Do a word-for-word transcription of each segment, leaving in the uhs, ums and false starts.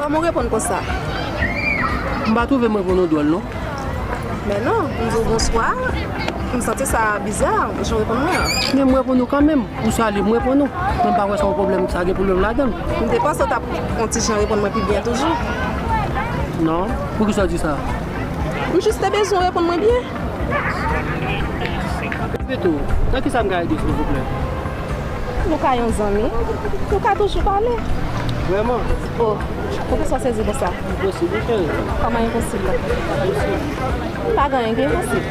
Kòman w reponn konsa? M pa twouve m reponn ou dwòl, non. Men non, m di w bonswa, m santi sa biza, jan w reponn mwen an. Men m reponn ou kanmenm. Ou salye m, m reponn ou. Men m pa kwè se yon pwoblèm, sa gen pwoblèm ladan l. M te panse w t ap yon ti jan reponn mwen pi byen toujou. Non, poukisa w di sa? M jis te bezwen w reponn mwen byen. Pito, nan kisa m ka ede w, silvouplè? Nou ka yon zanmi, nou ka toujou pale. Vrèman? O, poukisa w sezi konsa? Enposib, wi, cheri. Kòman enposib la? Enposib. Pa gen anyen ki enposib.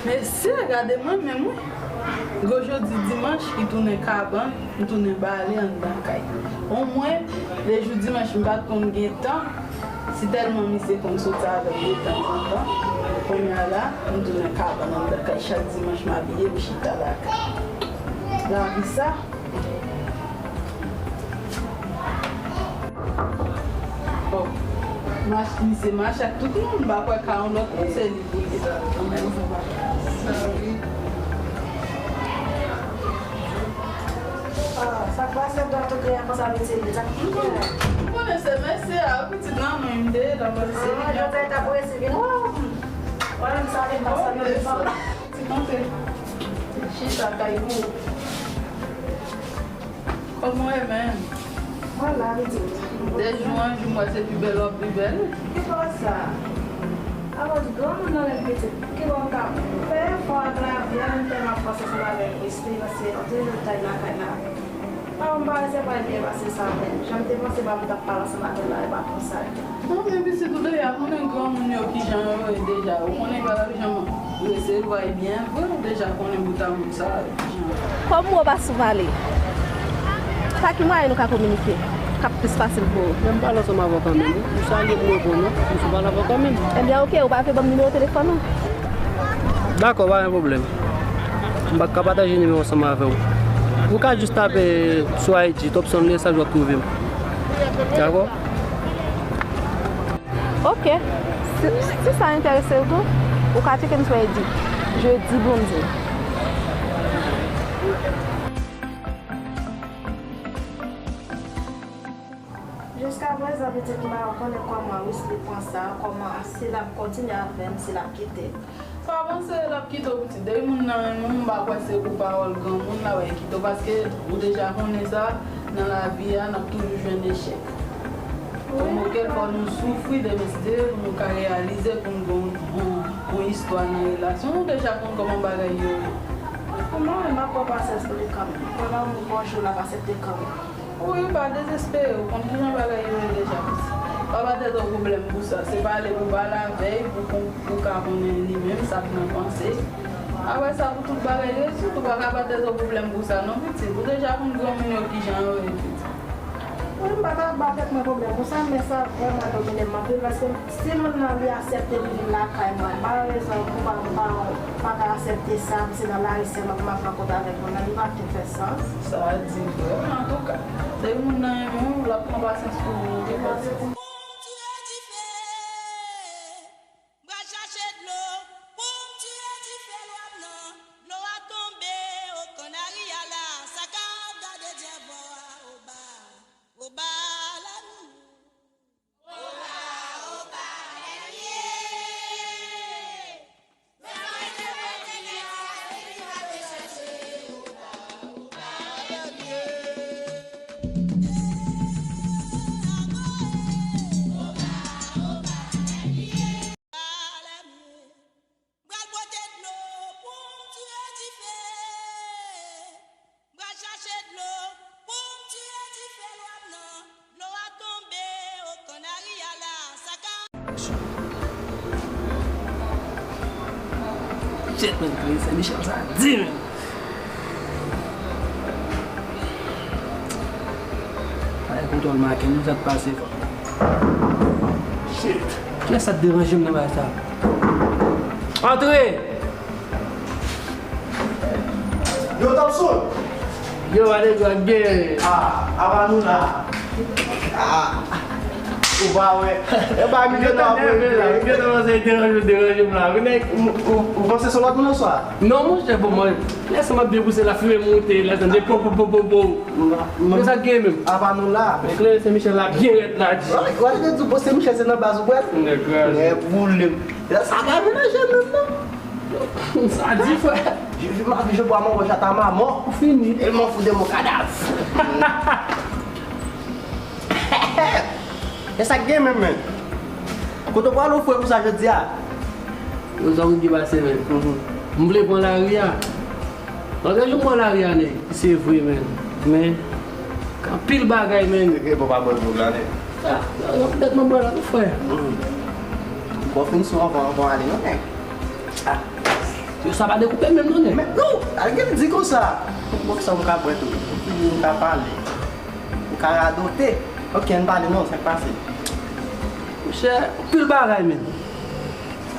Mesye, gade mwen menm wi. Gwo jodi dimanch ki tounen kabann, m tounen bale anndan kay. Omwen, de jou dimanch m pa t konn gen tan. Si tèlman misye konn soti avè m detanzantan, kounye a la, m tounen kabann anndan kay. Chak dimanch m abiye, m chita lakay. Lavi sa. Bon, mach-, misye mache ak tout moun, m pa kwè ka yon lòt moun, se li pou l te ta. Ah, sa k pase, dwa tou gen konsa, mesye, sa k pase? M konnen se mesye a, pitit nan mwen, m te ye la, m panse se li. Ah, jodi a, l t ap prese vin wè w. Wè, m salye, m pa salye, m pa. Ti kontre. Chita kay pou ou. Kòman w ye menm? Mwen la, pitit. De jou an jou, m wè se pi bèl w ap pi bèl. Ki bò sa? Alò, granmoun nan menm pitit. Ki bò m ka fè efò ak lavi a, menm tèlman ap panse ansanm avèk espri, paske anpil jou m t al lakay la. Pa m pa wè se pral byen pase sa menm. Jan m te panse pa m t ap pale ansanm avè l la, e pa konsa l ye. Non, men pitit ou deja konnen granmoun yo kijan yo ye deja. Ou konnen yo pa t ap janm resevwa w byen vre, ou deja konnen bout a moun sa yo kijan yo. Kòm ou pa sou pale, pa ki mwayen nou ka kominike k ap plis fasil pou ou? Men m pale ansanm avè w kanmenm, wi. Ou salye m, ou reponn ou, m sou pale avè w kanmenm. Ebyen, oke, ou pa vle ban m nimewo telefòn ou? Dakò, pa gen pwoblèm. M pa ka pataje nimewo ansanm avè w. Ou ka jis tape sou I G, Topson Lesage, w ap twouve m. Dakò? Oke. Si, si sa enterese w tou, ou ka tcheke m sou I G. Jodi Bondye. Jiskaprezan, pitit mwen, ou konnen kòman Wisly pran sa, kòman si l ap kontinye avè m, si l ap kite m. Pa panse l ap kite w, pitit. Depi moun nan renmen w, m pa kwè se pou pawòl granmoun la wè kite w, paske ou deja konnen sa, nan lavi a, n ap toujou jwenn echèk. Wi. Kòm okenn fò nou soufri, demen si Dye vle, pou nou ka reyalize, pou n gen yon, yon, yon istwa nan relasyon. Nou deja konn kòman bagay yo ye. Pou mwen, m ap pran pasyans pou li kanmenm. Pandan yon bon jou, l ap aksepte kanmenm. Wi, pa dezespere, ou konn kijan bagay yo ye deja, pitit. Pa ba tèt ou pwoblèm pou sa. Se pale pou pale avè l, pou, pou, pou ka konnen li menm sa k nan panse. Apre sa, pou tout bagay rezoud, ou pa ka ba tèt ou pwoblèm pou sa non, pitit. Ou deja konn granmoun yo kijan yo ye, pitit. Wi, m pa ta ba tèt mwen pwoblèm pou sa, men sa vrèman domine m anpil, paske si moun nan li aksepte li vin lakay mwen, pa rezon pou pa, pa, pa ka aksepte sa, m se nan lari sèlman pou m ap rankontre avèk moun nan, li pa fin fè sans. Sa di vrèman, antouka, depi moun nan renmen w, l ap pran pasyans pou ou, wi, pitit. Pou m tire dife, m pral chache dlo pou m tire dife lwa m nan. Shit, men, Claire Saint Michel sa di, men. Ay, kontwòl make, nou sa k pase, fò. Shit. Kiyès sa k deranje m nan bagay sa? Antre! Yo, Thompson! Yo, ale, yo, gen. Ah, apa nou la? Ah, ou pa wè. E pa mi gen nan apre la. Gen nan se deranje, deranje m la. Ou, ou, ou panse se lòt moun oswa? Non, monchè, bon, mwen, lè sa m ap byen pouse la, fimen monte, lè sa m di, po, po, po, po, po. Men sa gen menm. Apa nou la? Men Claire Saint Michel la, byen rèd la, di. Wè, wè, te di, bon, Saint Michel, se nan baz ou pral? Nèg kraze. Nèg boule. Lè sa ka vin nan jèn menm, non? Sa di, frè. Je, je, je bois mon rhum à ta maman. Ou fini. Et mon fou de mon cadavre. E sa k gen menm, men. Kote w pral ofre pou sa jodi a? Yo, sa w di pase, men. Mhm. M vle pran lari a. Lòt jou m pran lari a, nèg. Se vre, men. Men, gen anpil bagay, men. Se ke bon pa bòn moun la, nèg. Ah, yo, yo, petèt mwen bwè la tou, frè. Mhm. Bon, fin sou anvan, anvan ale, non, nèg. Ah. Yo, sa pa dekoupe menm, non, nèg. Men, non, al gen di konsa. Bon, sa m ka bwè tou. M ka pale. Ou ka radote. Ok, ann pale non, sa k pase? Monchè, anpil bagay menm.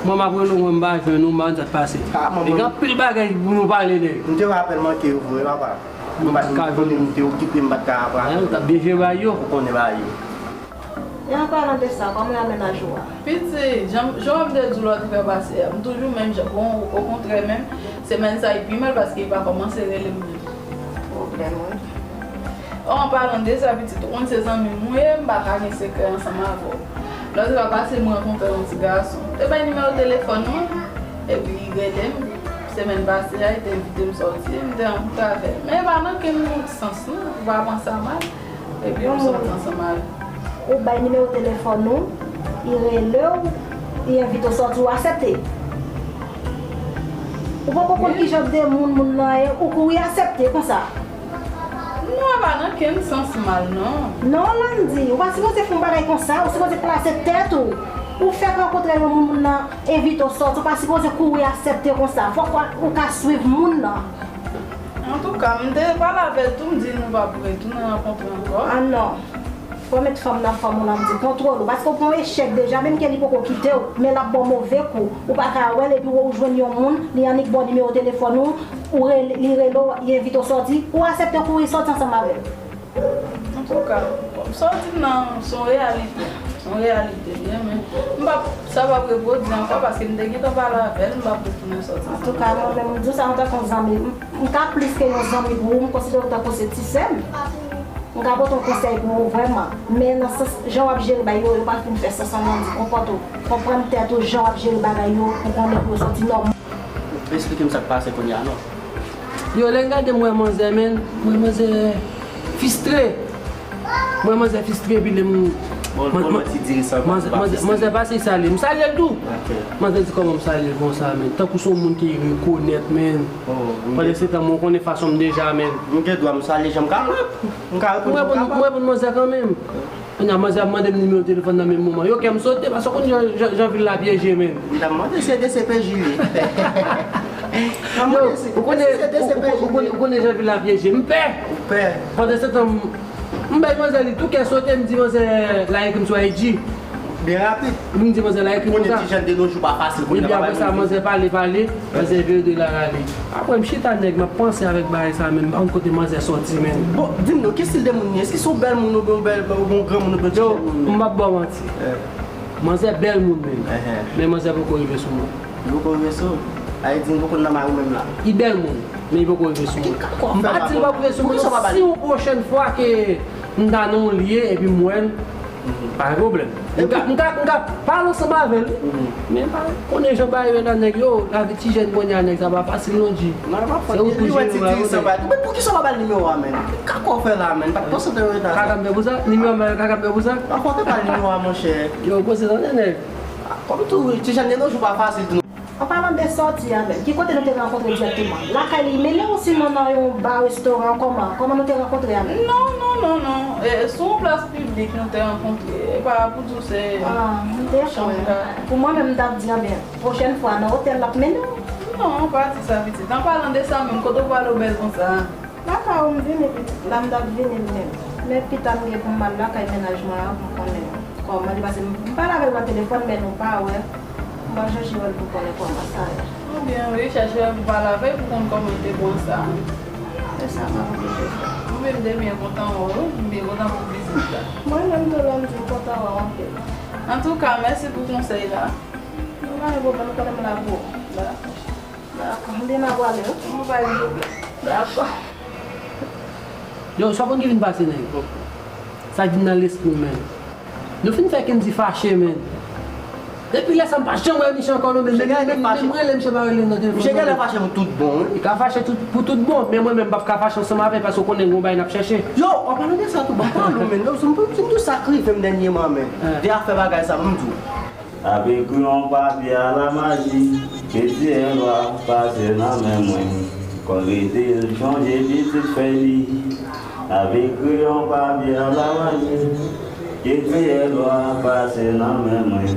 Mwen m ap rele w, mwen m pa jwenn ou, m pa konn sa k pase. Ah, manman. Li gen anpil bagay pou nou pale, nèg. M te wè apèl manke yo vre, papa. M pa t ka jwenn ou. M te okipe, m pa t ka apre. Ou t ap byen jere bagay yo. Ou konnen bagay yo. E an palan de sa, kòman mennaj ou a? Pitit, jan, jan w ap de di w lòt fè pase a, m toujou menm jan. Bon, okontrè menm, semèn sa e pi mal paske li pa kòmanse rele m menm. Pwoblèm, wi. O, an palan de sa, pitit, ou konn se zanmi m ou ye, m pa ka gen sekrè ansanm avè w. Lòt fwa pase, m rankontre yon ti gason. Te bay nimewo telefòn mwen, epi li rele m. Semèn pase a, li te envite m sòti, m te an kout avè l. Men e pa nan kenn sans, non, ou pa pran sa mal. Epi nou sot ansanm avè l. Ou bay nimewo telefòn ou, li rele w, li envite w sòti, ou aksepte. Ou poko konn kijan de moun moun nan ye, ou kouri aksepte konsa. Non, e pa nan kenn sans mal, non. Non, Landy, ou pa sipoze fè yon bagay konsa, ou sipoze plase tèt ou. Ou fèk rankontre yon moun, moun nan envite w sòti, ou pa sipoze kouri aksepte konsa. Fòk ou, ou ka swiv moun nan. Antouka, m te pale avè l tou, m di nou p ap retounen rankontre ankò. Ah non. Fò w met fanm nan fanm ou, Landy, kontwole w. Paske ou pran echèk deja, menm ke li poko kite w, men l ap ba w move kou. Ou pa ka wè l, epi w jwenn yon moun, li annik ba w nimewo telefòn ou, ou rele, li rele w, li envite w sòti, ou aksepte kouri sòti ansanm avè l. Antouka, sa w di m nan, se yon reyalite. Se yon reyalite li ye, men m p ap, sa p ap repwodui ankò, paske m te gentan pale avè l, m p ap retounen sòti ansanm avè l. Antouka, mwen menm, m di w sa antanke yon zanmi. M, m ka plis ke yon zanmi pou ou, m konsidere w tankou se ti sè m. M ka pote yon konsèy pou ou vrèman. Men nan sans jan w ap jere bagay yo, yo pa fin fè sans an, Landy. Konpòte w. Konprann tèt ou, jan w ap jere bagay yo, pou konnen pou yo sòti nòmal. Ou eksplike m sa k pase kounye a non. Yo, lè m gade m wè manzè, men, m wè manzè fistre. M wè manzè fistre, epi lè m... Bon, bon, ti diri sa, manzè, manzè, manzè pase, li salye m. M salye l tou. Ok. Manzè di, kòman m salye l konsa, men? Tankou se yon moun ke li rekonèt, men. Oh, ok. Pandan se tan, mwen konnen fason m deja, men. M gen dwa m salye jan m kapab. M ka reponn jan m kapab. M reponn, m reponn manzè kanmenm. Kounye a, manzè ap mande m nimewo telefòn nan menm moman. Yo, kè m sote, paske w konn jan, jan, jan vil la pyeje, men. M t ap mande si se D C P J li ye. Yo, ou konnen, ou, ou, ou konnen, ou konnen jan vil la pyeje. M pè. Ou pè. Pandan se tan, m, m bay manzè li tou kè sote, m di manzè la ekri m sou I G. Byen rapid. M di manzè la ekri m konsa. Konnen ti jèn de nos jours pa fasil. Epi apre sa, manzè pale, pale. Manzè vire do l al ale. Apre m chita nèg, m ap panse avèk bagay sa menm, m pa konn kote manzè sòti menm. Bon, di m non, ki stil de moun li ye? Èske se yon bèl moun oubyen yon bèl, oubyen yon granmoun oubyen yon ti jèn moun? Yo, m p ap ba w manti. Eh. Manzè bèl moun menm. Eh, eh. Men manzè poko rive sou mwen. Li poko rive sou ou? Sa vle di li poko nan mari w menm la? Li bèl moun, men li poko rive sou mwen. M pa di l poko rive sou mwen non. Si yon pwochèn fwa ke m ta nan yon lye epi m wè l, pa gen pwoblèm. M ka, m ka, m ka pale ansanm avè l. Mhm. Men pa konnen jan bagay yo la, nèg yo, lavi ti jèn kounye a, nèg sa pa fasil non, G. Non, e pa fòt li, li wè ti diri sa pa. Men poukisa w pa ba l nimewo a, men? Kaka w fè la, men? Pa t panse w te rete la. Kaka m fè pou sa? Nimewo a, kaka m fè pou sa? Anfen, w te ba l nimewo a, monchè. Yo, poze tande, nèg. Ah, kòm tou, wi, ti jèn de nos jours pa fasil tou. An palan de sòti a menm, ki kote nou te rankontre egzakteman? Lakay li, mennen w sinon nan yon ba, restoran, kòman? Kòman nou te rankontre a menm? Non, non, non, non. E, sou yon plas piblik nou te rankontre. E pa pou di w se chanm ka. Ah, m te kwè. Pou mwen menm, m t ap di, anben, pwochèn fwa, nan otèl l ap mennen w. Non, pa di sa, pitit. An palan de sa menm, kote w prale w bèl konsa? Lakay ou m vini, pitit. La m t ap vini l menm. Men pita m gen pou m al lakay mennaj mwen an pou m konnen kòman li pase. M pale avè l nan telefòn, men nou pa wè. M pral chèche wè l pou konnen kòman sa ye. Ou byen wi, chèche wè pou pale avè l pou konn kòman l te pran sa. Se sa m ap oblije fè. Mwen menm, m te byen kontan wè w wi, m byen kontan pou vizit la. Mwen menm tou, lè m di m kontan wè w anpil. Antouka, mèsi pou konsèy la. Nou pa gen pwoblèm, konnen m la pou ou. Dakò. Dakò. M byen ap prale wi. Mwen pa gen pwoblèm. Dakò. Yo, sa konn ki vin pase nan yo? Sa k vin nan lespri m menm. Nou fin fè Kendy fache, menn. Depi lè sa, m pa janm wè misye ankò non, menn. Menm rele, misye pa rele nan telefòn. Misye genlè fache pou tout bon, wi. Li ka fache tout, pou tout bon, men mwen menm, m p ap ka fache ansanm avè l, paske w konnen gen yon bagay n ap chèche. Yo, an palan de sa tou, ban m pale w, menn. Yo, si m, si m di w sa k rive m dènyèman, menn. De afè bagay sa, ban m di w. Ap ekri yon papye a la maji, ke tiyèl wa pase nan men mwen. Konn rete l chonje pitit fè li. Ap ekri yon papye a la maji, ke tiyèl wa pase nan men mwen.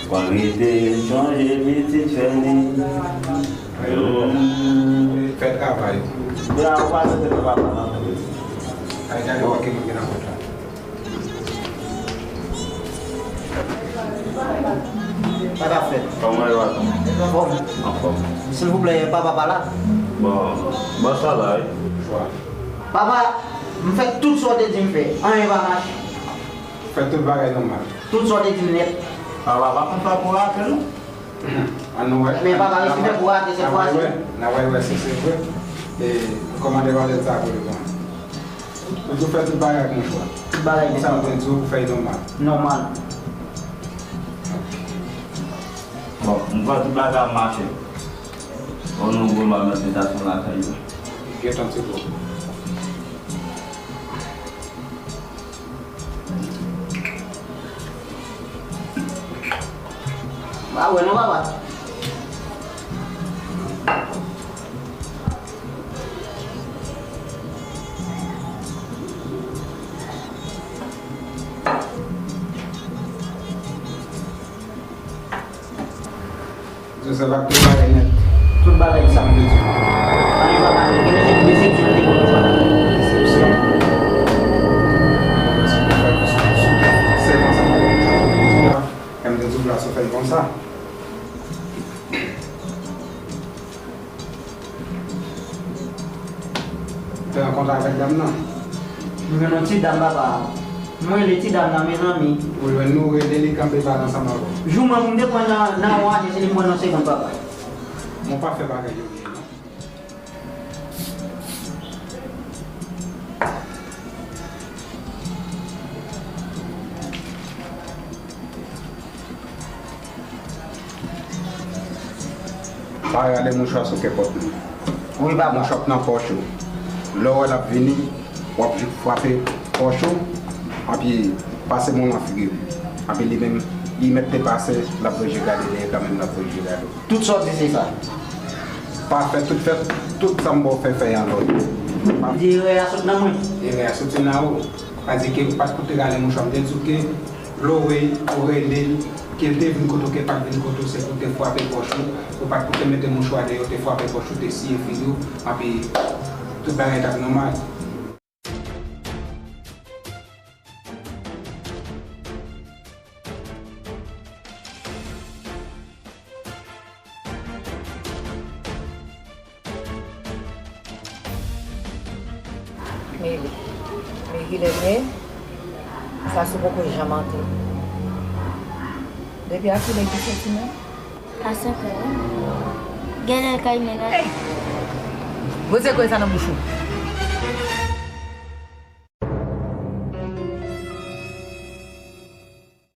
Konn rete l chonje pitit fè li. Fè travay. Bra ou pa se te papa nan tou. Ay, gade wè ki moun ki nan kont la. Sa k ap fèt? Kòman yo ap? Anfòm. Anfòm. Silvouplè, papa pa la? Bon, bon travay. Papa, m fè tout sa w te di m fè. Anyen pa mache. Fè tout bagay nòmal. Tout sa w te di m nèt. Papa pa konn sa pou rate non. An nou wè. Men papa resi fè pou rate sèt fwa si. N a wè, wè si se vre. E kòmande valè sa pou li bon. Ou tou fè tout bagay ak mouchwa. Tout bagay nèt. Sa m te di w pou fè l nòmal. Nòmal. Bon, m kwè tout bagay ap mache. O non, bon, m ap mete sa sou lakay yo. Gentan ti po. Pa wè non, papa. Joseph ak tout bagay nèt. Tout bagay sa m te di. Anyen pa mache, gen de desepsyon te gen. Desepsyon? Se konsa. Kè m te di w plas ou fè l konsa. Te rankontre avèk dam nan? M jwenn yon ti dam, papa. M rele ti dam nan, mezanmi. Ou jwenn nou, rele li, kanpe pale ansanm avè w. Jou mwen pou m te pran nan, nan yon ane, se li m pran nan segonn, papa. Bon, pa fè bagay yo byen, non. Pa rale mouchwa sou kèpòt nou. Wi, papa. Mouchwa k nan pòch ou. Lè w wè l ap vini, w ap jis frape pòch ou, epi pase men w nan figi l. Epi li menm, li mèt te pase, l ap voye je gade dèyè kanmenm, l ap voye je gade w. Tout sa w di se sa. Pa fè tout, fè tout sa m ba w fè, fè an lòd. Li di erè a sot nan mwen. Erè a soti nan ou. Sa di ke ou pa t koute rale mouchwa. M te di w ke lè w wè ou rele l, ke l te vin kote w, ke l pa t vin kote w, se pou w te frape pòch ou. Ou pa t koute mete mouchwa dèyè w, te frape pòch ou, te siye figi w, epi tout bagay t ap nòmal. Mili. Mili, kilè l ye? Sa sou poko janm antre. Depi a kilè ki soti menm? A senk è, wi. Genlè l kay mennaj. Ey! Poze kòy sa nan bouch ou.